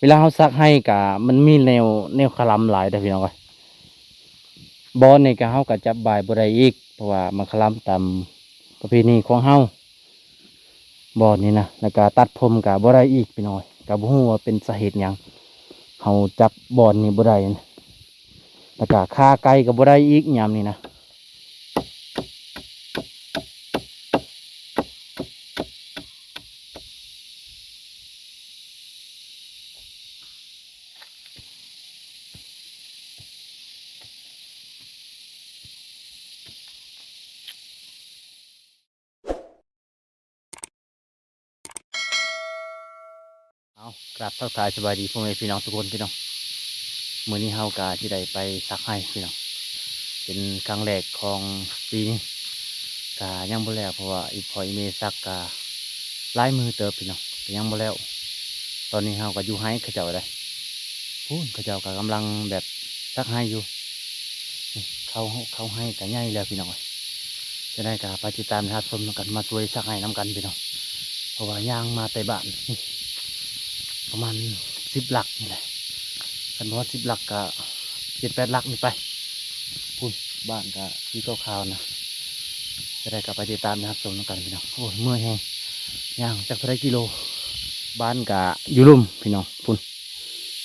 ເວລາເຮົາສັກໄຮ່ກະມັນມີແນວ ແນວຄະລຳຫຼາຍເດ້ພີ່ນ້ອງເອີຍ. ບ່ອນນີ້ກະເຮົາກະຈັບບາຍບໍ່ໄດ້ອີກ ເພາະວ່າມັນຄະລຳຕາມປະເພນີຂອງເຮົາ ບ່ອນນີ້ນະ. ແລ້ວກະຕັດຜົມກະບໍ່ໄດ້ອີກພີ່ນ້ອງເອີຍ ກະບໍ່ຮູ້ວ່າເປັນສາເຫດຫຍັງ ເຮົາຈັບບ່ອນນີ້ບໍ່ໄດ້ນະ. ແລ້ວກະຄາໄກ່ກະບໍ່ໄດ້ອີກຍາມນີ້ນະ. ເອົາ ກາບທັກທາຍສະບາຍດີພໍ່ແມ່ພີ່ນ້ອງທຸກຄົນພີ່ນ້ອງ. ມື້ນີ້ເຮົາກະຊິໄດ້ໄປສັກໄຮ່ພີ່ນ້ອງ ເປັນຄັ້ງແລກຂອງປີນີ້ ກະຍັງບໍ່ແລ້ວ ເພາະວ່າອີ່ພໍ່ອີ່ແມ່ສັກກະຫຼາຍມື້ເຕີບພີ່ນ້ອງ ກະຍັງບໍ່ແລ້ວ. ຕອນນີ້ເຮົາກະຢູ່ໄຮ່ເຂົາເຈົ້າເດ້ ພຸ້ນເຂົາເຈົ້າກະກຳລັງແບບສັກໄຮ່ຢູ່. ນີ້ ເຂົ້າ ເຂົ້າໄຮ່ກະໃຫຍ່ແລ້ວພີ່ນ້ອງເອີຍ. ຈັ່ງໃດກະໄປຕິດຕາມຮັບຊົມນຳກັນ ມາຊ່ວຍສັກໄຮ່ນຳກັນພີ່ນ້ອງ ເພາະວ່າຍ່າງມາແຕ່ບ້ານນີ້ປະມານສິບຫຼັກນີ້ແຫຼະ ຄັນບໍ່ຮອດສິບຫຼັກກະເຈັດແປດຫຼັກນີ້ໄປ ພຸ້ນ ບ້ານກະສີຂາວໆນະ. ຈັ່ງໃດກະໄປຕິດຕາມຮັບຊົມນຳກັນພີ່ນ້ອງ. ໂອ້ຍ ເມື່ອຍແຮງ ຍ່າງຈັກເທົ່າໃດກິໂລ. ບ້ານກະຢູ່ລຸ່ມພີ່ນ້ອງ ພຸ້ນ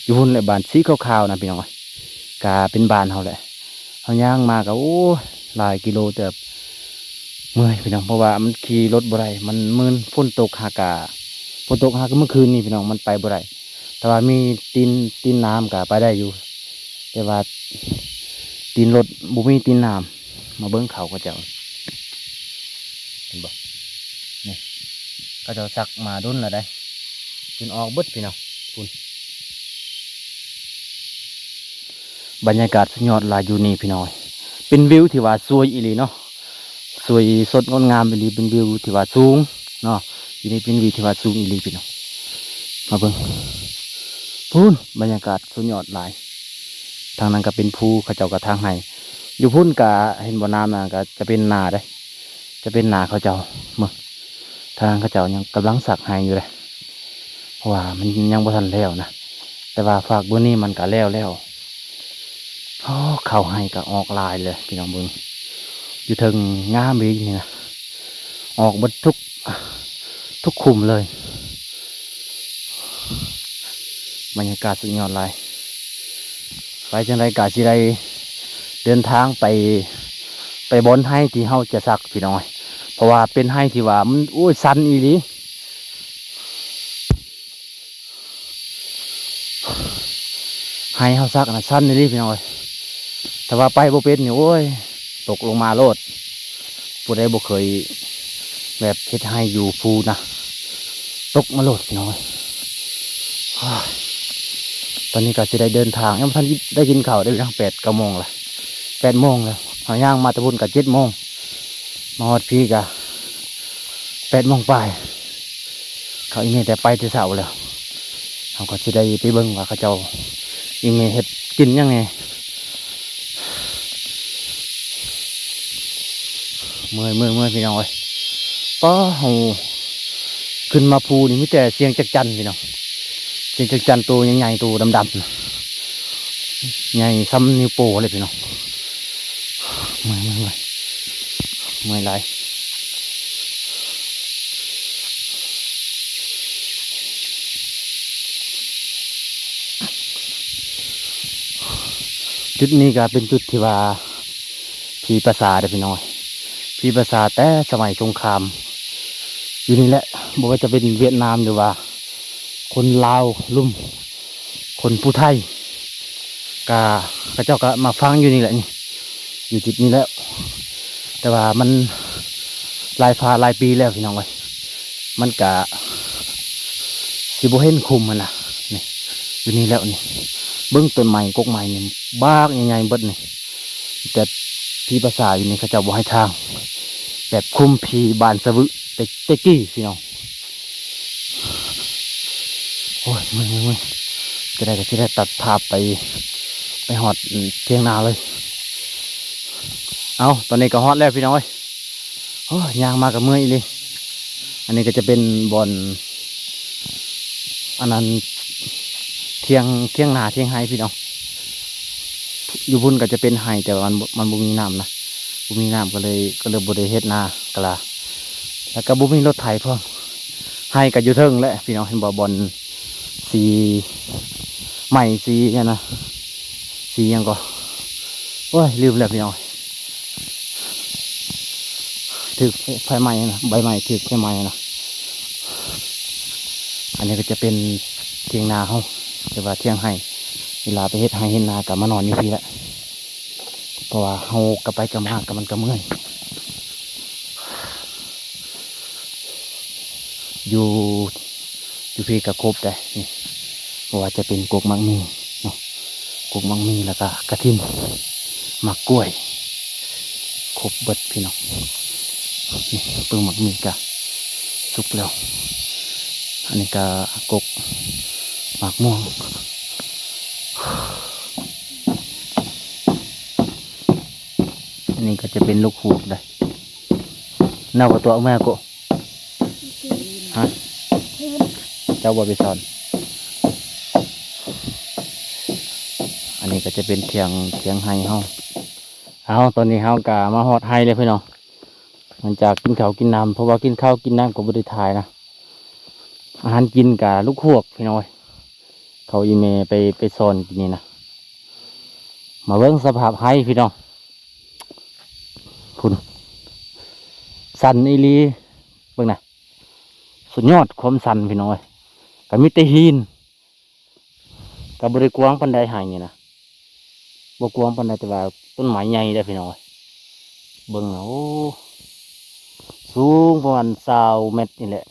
ຢູ່ພຸ້ນແຫຼະ ບ້ານສີຂາວໆນະພີ່ນ້ອງເອີຍ ກະເປັນບ້ານເຮົາແຫຼະ. ເຮົາຍ່າງມາກະ ໂອ້ຍ ຫຼາຍກິໂລເຕີບ ເມື່ອຍພີ່ນ້ອງ ເພາະວ່າມັນຂີ່ລົດບໍ່ໄດ້ ມັນມື່ນ ຝົນຕົກຫາກະ ຝົນຕົກຫາກະມື້ຄືນນີ້ພີ່ນ້ອງ ມັນໄປບໍ່ໄດ້. ຖ້າວ່າມີຕີນ ຕີນນ້ຳກະໄປໄດ້ຢູ່ ແຕ່ວ່າຕີນລົດບໍ່ມີຕີນນ້ຳ. ມາເບິ່ງເຂົາເຂົາເຈົ້າ ເຫັນບໍ່ ນີ້ ເຂົາເຈົ້າສັກມາດົນແລ້ວໃດ ຈົນອອກເບິດພີ່ນ້ອງ ພຸ້ນ. ບັນຍາກາດສຸດຍອດຫຼາຍຢູ່ນີ້ພີ່ນ້ອງ ເປັນວິວທີ່ວ່າສວຍອີ່ຫຼີເນາະ ສວຍສົດງົດງາມອີ່ຫຼີ ເປັນວິວທີ່ວ່າສູງເນາະ ຢູ່ນີ້ເປັນວິວທີ່ວ່າສູງອີ່ຫຼີພີ່ນ້ອງ. ມາເບິ່ງ ພຸ້ນ ບັນຍາກາດສຸດຍອດຫຼາຍ. ທາງນັ້ນກະເປັນພູ ເຂົາເຈົ້າກະຖາງໄຮ່ ຢູ່ພຸ້ນກະເຫັນບໍ່ ນ້ຳນັ້ນກະຈະເປັນນາເດ້ ຈະເປັນນາເຂົາເຈົ້າ. ເບິ່ງ ທາງນັ້ນເຂົາເຈົ້າຍັງກຳລັງສັກໄຮ່ຢູ່ເດ້ ເພາະວ່າມັນຍັງບໍ່ທັນແລ້ວນະ ແຕ່ວ່າຟາກເບື້ອງນີ້ມັນກະແລ້ວແລ້ວ. ໂອ້ ເຂົ້າໄຮ່ກະອອກຫຼາຍເລີຍພີ່ນ້ອງ ເບິ່ງຢູ່ເທິງງາມອີ່ຫຼີນີ້ນະ ອອກເບິດທຸກ ທຸກຂຸມເລີຍ. ບັນຍາກາດສຸດຍອດຫຼາຍ. ໄປຈັ່ງໃດກະຊິໄດ້ເດີນທາງໄປ ໄປບ່ອນໄຮ່ທີ່ເຮົາຈະສັກພີ່ນ້ອງ ເພາະວ່າເປັນໄຮ່ທີ່ວ່າມັນ ໂອ້ຍ ຊັນອີ່ຫຼີ. ໄຮ່ເຮົາສັກນະ ຊັນອີ່ຫຼີພີ່ນ້ອງເອີຍ. ຖ້າວ່າໄປບໍ່ເປັນນີ້ ໂອ້ຍ ຕົກລົງມາໂລດ. ຜູ້ໃດບໍ່ເຄີຍແບບເຮັດໄຮ່ຢູ່ພູນະ ຕົກມາໂລດພີ່ນ້ອງເອີຍ. ຕອນນີ້ກະຊິໄດ້ເດີນທາງ ຍັງບໍ່ທັນໄດ້ກິນເຂົ້າເດ້ພີ່ນ້ອງ ແປດ ເກົ້າໂມງລະ ແປດໂມງແລ້ວ. ເຮົາຍ່າງມາແຕ່ພຸ້ນກະເຈັດໂມງ ມາຮອດພີ້ກະແປດໂມງປາຍ. ເຂົາອີ່ແມ່ແຕ່ໄປແຕ່ເຊົ້າແລ້ວ ເຮົາກະຊິໄດ້ໄປເບິ່ງວ່າເຂົາເຈົ້າອີ່ແມ່ເຮັດກິນຫຍັງແດ່. ເມື່ອຍ ເມື່ອຍ ເມື່ອຍພີ່ນ້ອງເອີຍ. ປ້າ ເຮົາຂຶ້ນມາພູນີ້ມີແຕ່ສຽງຈັກຈັ່ນພີ່ນ້ອງ ສຽງຈັກຈັ່ນໂຕໃຫຍ່ໆ ໂຕດຳໆ ໃຫຍ່ສ່ຳນິ້ວໂປ້ເລີຍພີ່ນ້ອງ. ເມື່ອຍ ເມື່ອຍ ເມື່ອຍ ເມື່ອຍຫຼາຍ. ຈຸດນີ້ກະເປັນຈຸດທີ່ວ່າຜີປາສາດເດ້ພີ່ນ້ອງ ຜີປາສາດແຕ່ສະໄໝສົງຄາມ ຢູ່ນີ້ແຫຼະ. ບໍ່ວ່າຈະເປັນຫວຽດນາມ ຫຼືວ່າຄົນລາວລຸ່ມ ຄົນຜູ້ໄທ ກະ ເຂົາເຈົ້າກະມາຝັງຢູ່ນີ້ແຫຼະນີ້ ຢູ່ຈຸດນີ້ແລ້ວ. ແຕ່ວ່າມັນຫຼາຍພາຫຼາຍປີແລ້ວພີ່ນ້ອງເອີຍ ມັນກະຊິບໍ່ເຫັນຂຸມຫັ້ນນະ. ນີ້ ຢູ່ນີ້ແລ້ວນີ້ ເບິ່ງຕົ້ນໄມ້ກົກໄມ້ນີ້ ບາກໃຫຍ່ໆເບິດນີ້. ແຕ່ຜີປາສາດຢູ່ນີ້ເຂົາເຈົ້າບໍ່ໃຫ້ທາງ ແບບຂຸມຜີບ້ານສະວຶແຕ່ ແຕ່ກີ້ພີ່ນ້ອງ. ໂອ້ຍ ເມື່ອຍ ເມື່ອຍ ເມື່ອຍ. ຈະໄດ້ກະຊິໄດ້ຕັດພາບໄປ ໄປຮອດ ອືມ ຖຽງນາເລີຍ. ເອົາ ຕອນນີ້ກະຮອດແລ້ວພີ່ນ້ອງເອີຍ. ໂອ້ຍ ຍ່າງມາກະເມື່ອຍອີ່ຫຼີ. ອັນນີ້ກະຈະເປັນບ່ອນ ອັນນັ້ນ ຖຽງ ຖຽງນາຖຽງໄຮ່ພີ່ນ້ອງ. ຢູ່ພຸ້ນກໍຈະເປັນໄຮ່ ແຕ່ວ່າມັນ ມັນບໍ່ມີນ້ຳນະ ບໍ່ມີນ້ຳກໍເລີຍ ກໍເລີຍບໍ່ໄດ້ເຮັດນາກະລາ ແລ້ວກໍບໍ່ມີລົດໄຖພ້ອມ. ໄຮ່ກໍຢູ່ເທິງແຫຼະພີ່ນ້ອງ ເຫັນບໍ່ ບ່ອນສີໄໝ້ ສີຫຍັງນະ ສີຫຍັງກໍ ໂອ້ຍ ລືມແລ້ວພີ່ນ້ອງ. ຖືກໄຟໄໝ້ນະ ໃບໄມ້ຖືກໄຟໄໝ້ນະ. ອັນນີ້ກໍຈະເປັນຖຽງນາເຮົາ ແຕ່ວ່າຖຽງໄຮ່ ເວລາໄປເຮັດໄຮ່ເຮັດນາກໍມານອນຢູ່ພີ້ແຫຼະ ເພາະວ່າເຮົາກັບໄປກັບມາກໍມັນກໍເມື່ອຍ. ຢູ່ ຢູ່ພີ້ກໍຄົບໄດ໋ນີ້ ບໍ່ວ່າຈະເປັນກົກໝາກມີເນາະ ກົກໝາກມີ ແລ້ວກໍກະທິນ ໝາກກ້ວຍ ຄົບເບິດພີ່ນ້ອງ. ນີ້ເບິ່ງໝາກມີກະສຸກແລ້ວ ອັນນີ້ກະກົກໝາກມ່ວງ. ອັນນີ້ກໍຈະເປັນລູກຫວກໄດ໋ ເນົ່າບໍ່ຕົວະເອົາມາໂກະ ຮະ ເຈົ້າບໍ່ໄປສອນ. ອັນນີ້ກໍຈະເປັນຖຽງ ຖຽງໄຮ່ເຮົາ. ເອົາ ຕອນນີ້ເຮົາກໍມາຮອດໄຮ່ແລ້ວພີ່ນ້ອງ ຫຼັງຈາກກິນເຂົ້າກິນນ້ຳ ເພາະວ່າກິນເຂົ້າກິນນ້ຳກໍບໍ່ໄດ້ຖ່າຍນະ. ອາຫານກິນກໍລູກຫວກພີ່ນ້ອງເອີຍ ເຂົາອີ່ແມ່ໄປ ໄປສອນກິນນີ້ນະ. ມາເບິ່ງສະພາບໄຮ່ພີ່ນ້ອງ ພຸ້ນ ຊັນອີ່ຫຼີ ເບິ່ງນະ ສຸດຍອດຄວາມຊັນພີ່ນ້ອງເອີຍ ກໍມີແຕ່ຫີນ. ກໍບໍ່ໄດ້ກວ້າງປານໃດໄຮ່ນີ້ນະ ບໍ່ກວ້າງປານໃດ ແຕ່ວ່າຕົ້ນໄມ້ໃຫຍ່ເດ້ພີ່ນ້ອງເອີຍ. ເບິ່ງນະ ໂອ້ ສູງປະມານຊາວແມັດນີ້ແຫຼະ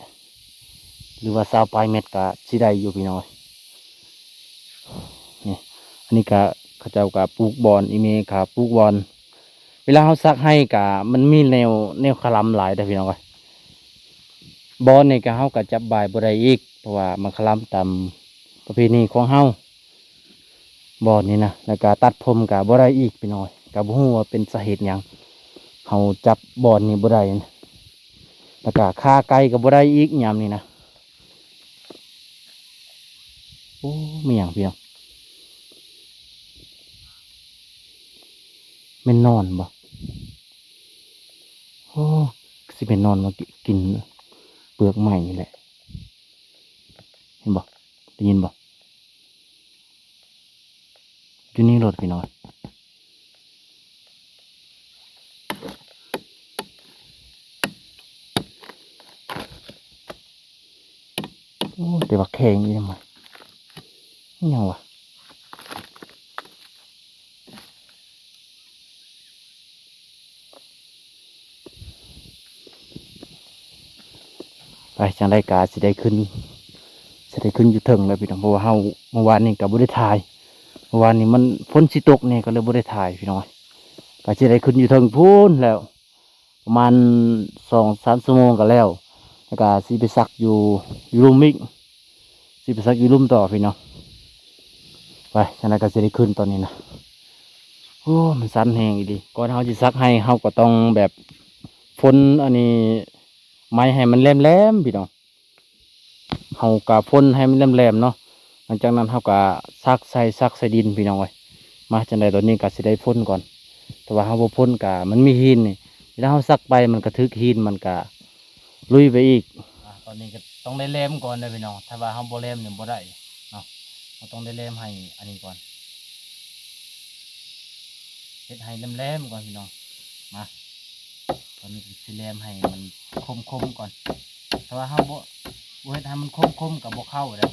ຫຼືວ່າຊາວປາຍແມັດກໍຊິໄດ້ຢູ່ພີ່ນ້ອງເອີຍ. ນີ້ ອັນນີ້ກໍເຂົາເຈົ້າກໍປູກບ່ອນ ອີ່ແມ່ກໍປູກບ່ອນ. ເວລາເຮົາສັກໄຮ່ກະມັນມີແນວ ແນວຄະລຳຫຼາຍເດ້ພີ່ນ້ອງເອີຍ. ບ່ອນນີ້ກະເຮົາກະຈັບບ່າຍບໍ່ໄດ້ອີກ ເພາະວ່າມັນຄະລຳຕາມປະເພນີຂອງເຮົາ ບ່ອນນີ້ນະ. ແລ້ວກະຕັດຜົມກະບໍ່ໄດ້ອີກພີ່ນ້ອງເອີຍ ກະບໍ່ຮູ້ວ່າເປັນສາເຫດຫຍັງ ເຮົາຈັບບ່ອນນີ້ບໍ່ໄດ້. ແລ້ວກະຂ້າໄກ່ກະບໍ່ໄດ້ອີກຍາມນີ້ນະ. ໂອ້ ແມ່ນຫຍັງພີ່ນ້ອງ? ແມ່ນໜອນບໍ່? ໂອ້ ຊິແມ່ນໜອນມາກິ ກິນເປືອກໄມ້ນີ້ແຫຼະ. ເຫັນບໍ່? ໄດ້ຍິນບໍ່? ຢູ່ນີ້ໂລດພີ່ນ້ອງ. ໂອ້ ແຕ່ວ່າແຂງອີ່ຫຍັງວະ ອີ່ຫຍັງວະ. ໄປ ຈັ່ງໃດກະຊິໄດ້ຂຶ້ນ ຊິໄດ້ຂຶ້ນຢູ່ເທິງແລ້ວພີ່ນ້ອງ ເພາະວ່າເຮົາ ເມື່ອວານນີ້ກະບໍ່ໄດ້ຖ່າຍ ເມື່ອວານນີ້ມັນຝົນຊິຕົກແດ່ ກະເລີຍບໍ່ໄດ້ຖ່າຍພີ່ນ້ອງ. ກະຊິໄດ້ຂຶ້ນຢູ່ເທິງພຸ້ນແລ້ວ ປະມານສອງສາມຊົ່ວໂມງກະແລ້ວ ແລ້ວກະຊິໄປສັກຢູ່ ຢູ່ລຸ່ມອີກ ຊິໄປສັກຢູ່ລຸ່ມຕໍ່ພີ່ນ້ອງ. ໄປ ຈັ່ງໃດກະຊິໄດ້ຂຶ້ນຕອນນີ້ນະ. ໂອ້ ມັນຊັນແຮງອີ່ຫຼີ. ກ່ອນເຮົາຊິສັກໄຮ່ ເຮົາກໍຕ້ອງແບບ ຝົນອັນນີ້ ໄມ້ໃຫ້ມັນແຫຼມໆ ພີ່ນ້ອງ. ເຮົາກະຝົນໃຫ້ມັນແຫຼມໆ ເນາະ. ຫຼັງຈາກນັ້ນເຮົາກະສັກໃສ່ ສັກໃສ່ດິນພີ່ນ້ອງເອີຍ. ມາ ຈັ່ງໃດຕອນນີ້ກະຊິໄດ້ຝົນກ່ອນ. ຖ້າວ່າເຮົາບໍ່ຝົນກະມັນມີຫີນນີ້ ເວລາເຮົາສັກໄປມັນກະຖືກຫີນ ມັນກະລຸຍໄປອີກ. ອາ ຕອນນີ້ກໍຕ້ອງໄດ້ແຫຼມກ່ອນເດີພີ່ນ້ອງ. ຖ້າວ່າເຮົາບໍ່ແຫຼມນີ້ບໍ່ໄດ້ເນາະ. ເຮົາຕ້ອງໄດ້ແຫຼມໃຫ້ອັນນີ້ກ່ອນ. ເຮັດໃຫ້ແຫຼມໆ ກ່ອນພີ່ນ້ອງ. ມາ ຕອນນີ້ຊິແຫຼມໃຫ້ມັນຄົມໆ ກ່ອນ. ຖ້າວ່າເຮົາບໍ່ ບໍ່ເຮັດໃຫ້ມັນຄົມໆ ກໍບໍ່ເຂົ້າເດ້.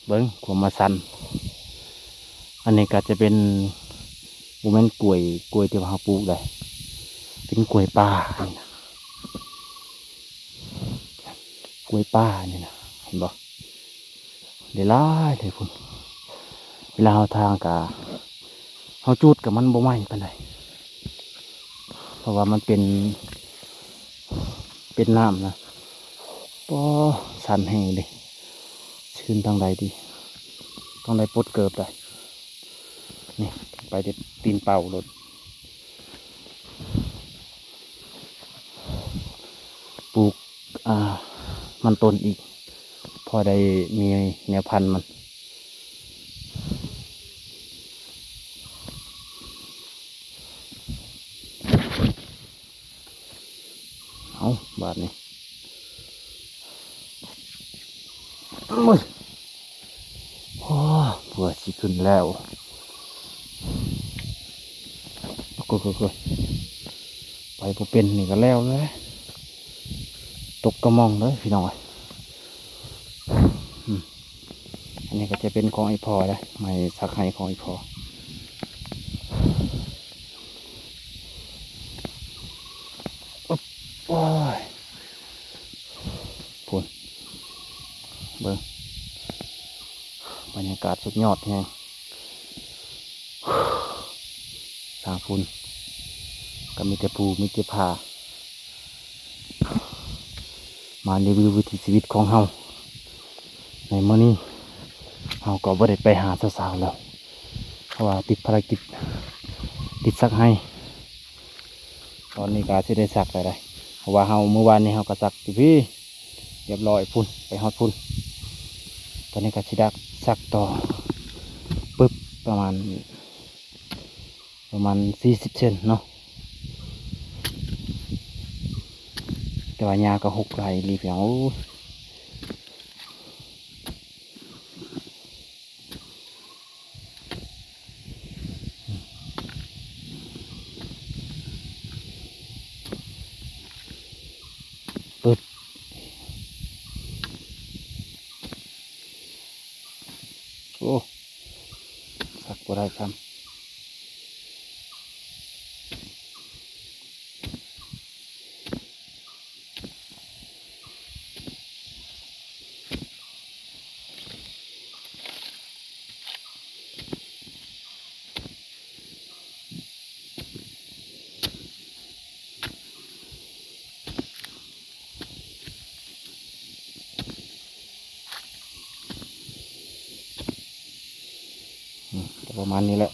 ເບິ່ງຄວາມມະຊັນ. ອັນນີ້ກໍຈະເປັນ ບໍ່ແມ່ນກ້ວຍ ກ້ວຍທີ່ວ່າເຮົາປູກໄດ້ ເປັນກ້ວຍປ່ານີ້ນະ ກ້ວຍປ່ານີ້ນະ ເຫັນບໍ່? ຫຼາຍໆເລີຍພຸ້ນ. ເວລາເຮົາຖາງກະ ເຮົາຈູດກະມັນບໍ່ໄໝ້ປານໃດ ເພາະວ່າມັນເປັນ ເປັນນ້ຳນະ. ໂອ້ ຊັນແຮງເດ. ຂຶ້ນທາງໃດດີ? ຕ້ອງໄດ້ປົດເກີບໄດ໋. ນີ້ ໄປແຕ່ຕີນເປົ່າໂລດ. ປູກ ອ່າ ມັນຕົ້ນອີກ ພໍໄດ້ມີແນວພັນມັນ. ເອົາ ບາດນີ້ ໂອ້ຍ ໂອ້ ເພື່ອຊິຂຶ້ນແລ້ວ. ໂອ້ຍ ໂອ້ຍ ໂອ້ຍ ໄປບໍ່ເປັນນີ້ກໍແລ້ວແຫຼະ ຕົກກະໝ່ອງເດີພີ່ນ້ອງເອີຍ. ອືມ ອັນນີ້ກໍຈະເປັນຂອງອີ່ພໍ່ເດ້ ໄມ້ສັກໄຫ້ຂອງອີ່ພໍ່. ໂອ້ຍ ພຸ້ນ ເບິ່ງ ບັນຍາກາດສຸດຍອດແຮງ. ທາງພຸ້ນກໍມີແຕ່ພູ ມີແຕ່ຜາ. ມາຣີວິວວິຖີຊີວິດຂອງເຮົາໃນມື້ນີ້. ເຮົາກໍບໍ່ໄດ້ໄປຫາສາວໆແລ້ວ ເພາະວ່າຕິດພາລະກິດ ຕິດສັກໄຮ່. ຕອນນີ້ກໍຊິໄດ້ສັກແລ້ວເດ້ ເພາະວ່າເຮົາ ມື້ວານນີ້ເຮົາກໍສັກຢູ່ພີ້ ຮຽບຮ້ອຍພຸ້ນ ໄປຮອດພຸ້ນ. ຕອນນີ້ກໍຊິດັກສັກຕໍ່ ປຶບ ປະມານ ປະມານສີ່ສິບເຊັນເນາະ ແຕ່ວ່າຫຍ້າກໍຮົກຫຼາຍອີ່ຫຼີພີ່ນ້ອງ. ໂອ້ຍ ປຶບ ໂອ້ ສັກບໍ່ໄດ້ຊ້ຳ. ອືມ ກໍປະມານນີ້ແຫຼະ.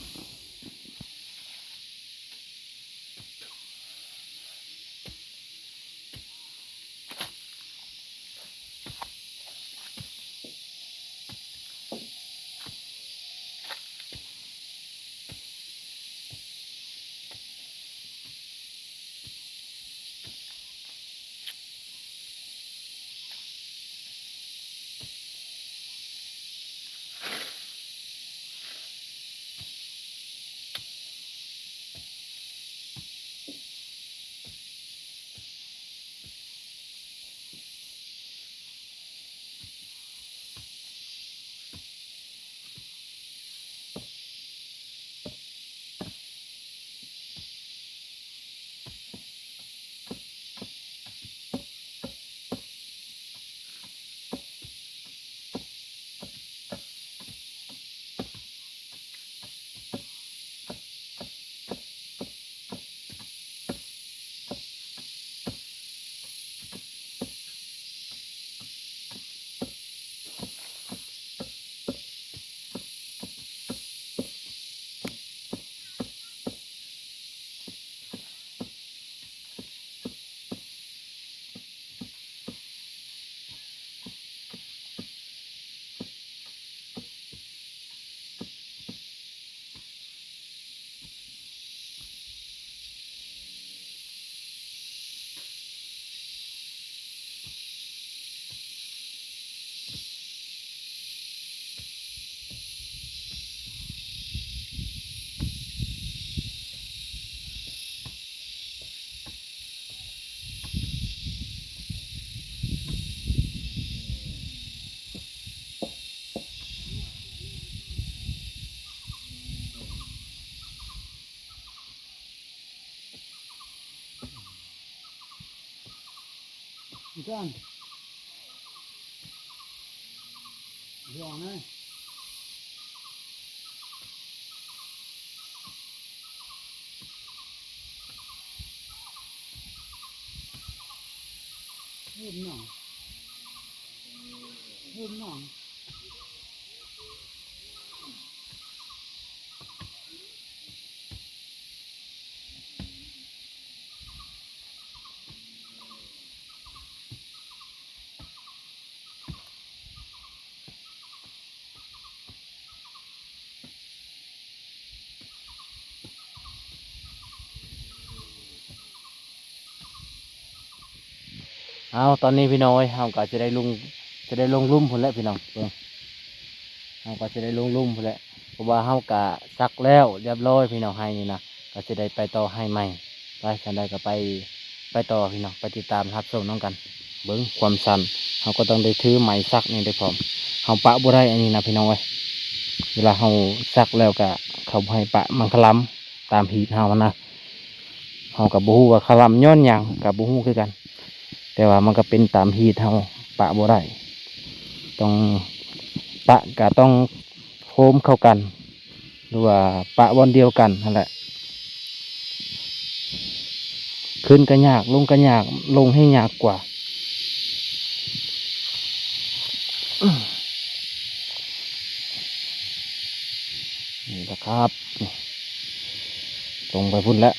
Done. Done, eh? Good now. Good now. ເອົາ ຕອນນີ້ພີ່ນ້ອງເອີຍ ເຮົາກໍຈະໄດ້ລົງ ຈະໄດ້ລົງລຸ່ມພຸ້ນແຫຼະພີ່ນ້ອງ ເບິ່ງ ເຮົາກໍຈະໄດ້ລົງລຸ່ມພຸ້ນແຫຼະ ເພາະວ່າເຮົາກະສັກແລ້ວລຽບຮ້ອຍພີ່ນ້ອງ ໄຮ່ນີ້ນະ ກໍຊິໄດ້ໄປຕໍ່ໄຮ່ໃໝ່ ໄປຊັ້ນໃດກໍໄປ ໄປຕໍ່ພີ່ນ້ອງ ໄປຕິດຕາມຮັບຊົມນຳກັນ ເບິ່ງຄວາມຊັນ ເຮົາກໍຕ້ອງໄດ້ຖືໄມ້ສັກນີ້ໄດ້ພ້ອມ ເຮົາປະບໍ່ໄດ້ອັນນີ້ນະພີ່ນ້ອງເອີຍ ເວລາເຮົາສັກແລ້ວກະ ເຂົາບໍ່ໃຫ້ປະມັນຄະລຳຕາມຮີດເຮົາຫັ້ນນະ ເຮົາກໍບໍ່ຮູ້ວ່າຄະລຳຍ້ອນຫຍັງ ກໍບໍ່ຮູ້ຄືກັນ ແຕ່ວ່າມັນກໍເປັນຕາມຮີດເຮົາ ປະບໍ່ໄດ້ ຕ້ອງ ປະກໍຕ້ອງໂຮມເຂົ້າກັນ ຫຼືວ່າປະບ່ອນດຽວກັນຫັ້ນແຫຼະ ຂຶ້ນກໍຍາກ ລົງກໍຍາກ ລົງແຮ່ງຍາກກວ່າ ນີ້ລະຄັບ ນີ້ ລົງໄປພຸ້ນແຫຼະ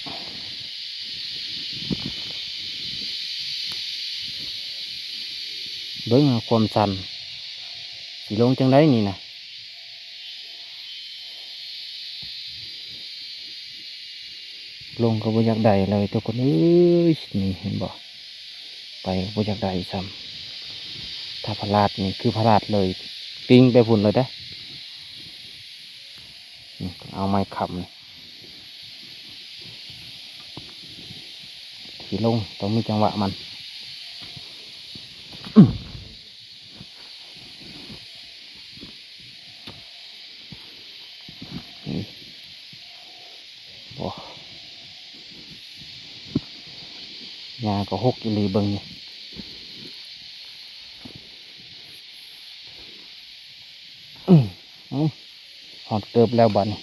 ເບິ່ງຄວາມຊັນ ຊິລົງຈັ່ງໃດນີ້ນະ ລົງກໍບໍ່ຢາກໄດ້ເລີຍທຸກຄົນເອີຍ ນີ້ເຫັນບໍ່ ໄປກໍບໍ່ຢາກໄດ້ຊ້ຳ ຖ້າພະລາດນີ້ຄືພະລາດເລີຍ ປິງໄປພຸ້ນເລີຍເດ້ ນີ້ ເອົາໄມ້ຄ້ຳນີ້ ທີ່ລົງຕ້ອງມີຈັງຫວະມັນ ນີ້ ໂອ້ ຫຍ້າກໍຮົກອີ່ຫຼີເບິ່ງນີ້ ອືມ ເອົ້າ ຮອດເກີບແລ້ວບາດນີ້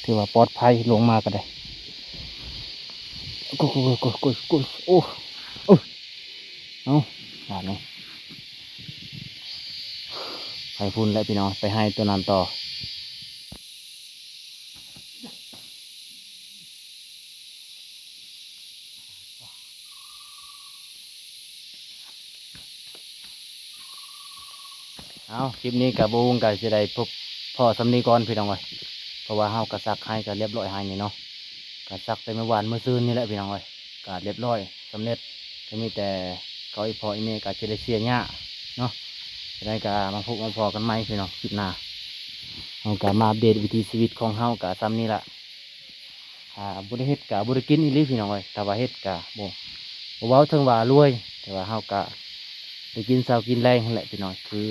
ຖືວ່າປອດໄພ ລົງມາກໍໄດ້ ໂອ້ຍ ໂອ້ຍ ໂອ້ຍ ໂອ້ຍ ໂອ້ຍ ເອົ້າ ບາດນີ້ ໄປພຸ້ນແຫຼະພີ່ນ້ອງ ໄປໄຮ່ຕົວນັ້ນຕໍ່. ເອົາ ຄລິບນີ້ກະບໍ່ຮຸ່ງກະຊິໄດ້ພົບພໍ້ສ່ຳນີ້ກ່ອນພີ່ນ້ອງເອີຍ ເພາະວ່າເຮົາກະສັກໄຮ່ກະລຽບຮ້ອຍໄຮ່ນີ້ເນາະ ກະສັກແຕ່ມື້ວານມື້ຊືນນີ້ແຫຼະພີ່ນ້ອງເອີຍ ກະລຽບຮ້ອຍສຳເລັດ ກະມີແຕ່ເຂົາອີ່ພໍ່ອີ່ແມ່ກະຊິໄດ້ເສຍຫຍ້າເນາະ ຈັ່ງໃດກະມາພົບມາພໍ້ກັນໃໝ່ພີ່ນ້ອງ ຄລິບໜ້າ ເຮົາກະມາອັບເດດວິຖີຊີວິດຂອງເຮົາກະສ່ຳນີ້ລະ. ຖ້າບໍ່ໄດ້ເຮັດກະບໍ່ໄດ້ກິນອີ່ຫຼີພີ່ນ້ອງເອີຍ ຖ້າວ່າເຮັດກະບໍ່ ບໍ່ເວົ້າເຖິງວ່າລວຍ ແຕ່ວ່າເຮົາກະໄດ້ກິນເຊົ້າກິນແລງຫັ້ນແຫຼະພີ່ນ້ອງ ຄື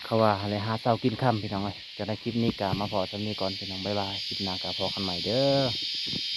ເຂົາວ່າຫັ້ນແຫຼະ ຫາເຊົ້າກິນຄ່ຳພີ່ນ້ອງເອີຍ ຈັ່ງໃດຄລິບນີ້ກະມາພໍ້ສ່ຳນີ້ກ່ອນພີ່ນ້ອງ ບາຍບາຍ ຄລິບໜ້າກະພໍ້ກັນໃໝ່ເດີ້.